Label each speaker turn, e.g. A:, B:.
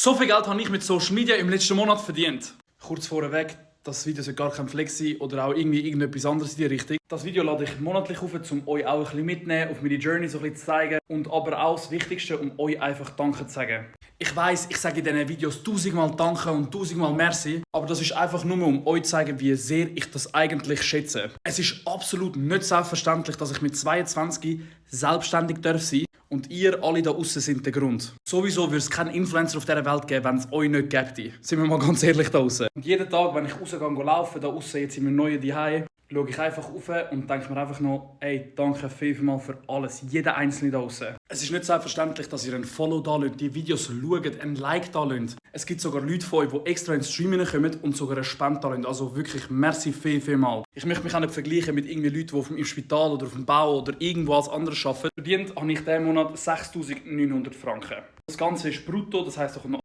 A: So viel Geld habe ich mit Social Media im letzten Monat verdient. Kurz vorweg, das Video soll gar kein Flex sein oder auch irgendwie irgendetwas anderes in die Richtung. Das Video lade ich monatlich auf, um euch auch ein bisschen mitzunehmen, auf meine Journey so ein bisschen zu zeigen und aber auch das Wichtigste, um euch einfach Danke zu sagen. Ich weiss, ich sage in diesen Videos 1000-mal Danke und 1000-mal Merci, aber das ist einfach nur, um euch zu zeigen, wie sehr ich das eigentlich schätze. Es ist absolut nicht selbstverständlich, dass ich mit 22 selbstständig sein darf. Und ihr alle da außen sind der Grund. Sowieso würde es keinen Influencer auf dieser Welt geben, wenn es euch nicht gäbe. Sind wir mal ganz ehrlich da draußen. Und jeden Tag, wenn ich rausgehe laufen, da außen jetzt in meinem neuen Zuhause, schaue ich einfach auf und denke mir einfach noch, ey, danke vielmal für alles, jeder Einzelne da draußen. Es ist nicht selbstverständlich, dass ihr ein Follow da lasst, die Videos schaut, ein Like da lasst. Es gibt sogar Leute von euch, die extra ins Stream kommen und sogar eine Spende da lassen. Also wirklich, merci vielmal. Ich möchte mich auch nicht vergleichen mit irgendwie Leuten, die im Spital oder auf dem Bau oder irgendwo als anderes arbeiten. Verdient habe ich diesen Monat 6'900 Franken. Das Ganze ist brutto, das heisst,